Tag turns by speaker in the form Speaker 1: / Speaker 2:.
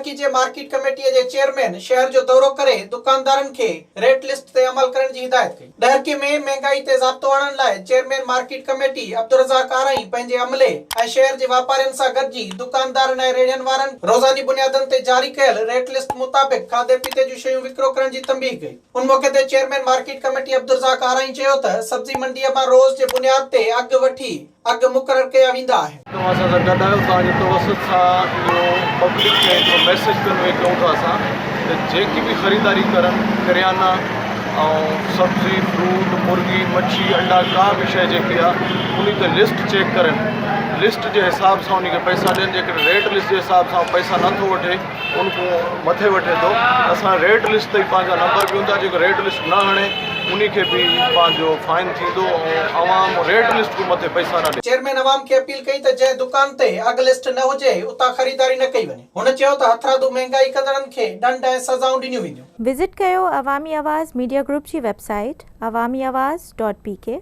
Speaker 1: ڏهرڪي جي مارڪيٽ ڪميٽيء جي چيئرمين شهر جو دورو ڪري دڪاندارن کي ريٽ لسٽ تي عمل ڪرڻ جي هدايت ڪئي. ڏهرڪي ۾ مهنگائي تي ضابطو آڻڻ لاء chairman market committee Abdulrazzaq Arain پنهنجي عملي ۽ شهر جي واپارين سان گڏجي دڪاندارن ۽ ريڙهين وارن روزاني بنيادن تي جاري ڪيل ريٽ لسٽ مطابق کاڌي پيتي جون شيون وڪرو ڪرڻ جي تنبيهه ڪئي. ان موقعي تي chairman market committee Abdulrazzaq Arain چيو ته سبزي منڊيء مان روز جي بنياد تي اگهه وٺي اگهه مقرر ڪيا ويندا آهن.
Speaker 2: توهان اسان سان گڏ آهيو توهان جي توسط سان اهو پبلڪ کي هڪڙو ميسيج ڪنوي ڪيون ٿا اسان ته جيڪي به خريداري ڪرن ڪريانا ۽ سبزي فروٽ مرغي مڇي انڊا ڪا به شيء جيڪي آهي انهي تي لسٽ چيڪ ڪرن لسٽ جي حساب سان انهي کي پئسا ڏين جيڪڏهن ريٽ لسٽ جي حساب سان پئسا نه ٿو وٺي ان کان مٿي وٺي ٿو اسان ريٽ لسٽ تي ئي پنهنجا نمبر به هوندا جيڪو ريٽ لسٽ نه هڻي انهي کي به پنهنجو فائن ٿيندو ۽ عوام ريٽ لسٽ کان مٿي پئسا نه ڏي.
Speaker 1: چيئرمين عوام کي اپيل ڪئي ته جنهن دڪان تي اگهه لسٽ نه هجي اتان خريداري نه ڪئي وڃي. هن چيو ته هٿرادو مهنگائي ڪندڙن کي ڏنڊ ۽ سزائون ڏنيون وينديون.
Speaker 3: وزٽ ڪيو عوامي آواز ميڊيا گروپ جي website Awami Awaz dot P K.